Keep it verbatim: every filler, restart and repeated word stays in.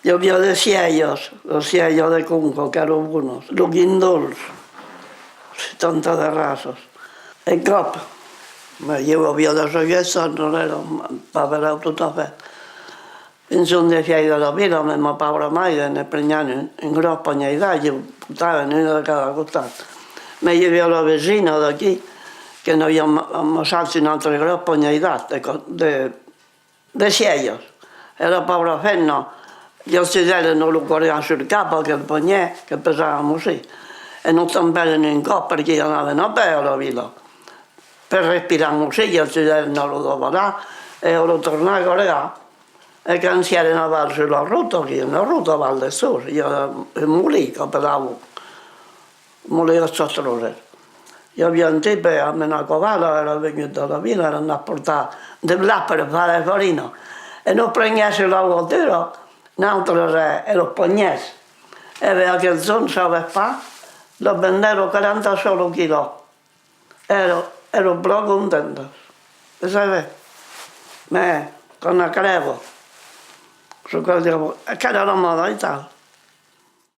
I aviá de sièias, de sièias de conca, qu'èran bonas, los guindols, setanta de raças. E cap, mas ieu aviá dètz-a-uèch ans, non èra pas berèu tot a fèt. Pension de fièi de la vila, mas ma paura maire ne prenián un, un gròs panhèidat, ieu portavan una de cada costat. Mas i aviá la vesina d'aquí que n'aviá ama-, amassat un autre gròs panhèidat de co-, de, de sièias. E la paura femna, li estudèren lo carregar sul cap, aquel panhèt que pesava un bocin. E nos tampèren un còp perque i anavan a pè a la vila. Per respirar un bocin, li estudèren a lo davalar e a lo tornar carregar. E quand sièren aval sus la rota, aquí una rota aval de sus, i a un molin qu'apelavan molin Chastroses. I aviá un tipe amb una cavala, èra vengut de la vila, èra anat portar de blat per far de farina. E nos prenguèt sus la voatura, nautres e, e los panhèts. E ben, aquel jorn, sabes pas, los vendèron quaranta sòus lo quilò. Èra, èra plan contenta. E sabes, mas, quand aquela èra, çò que diu, aquela èra la mòda aital.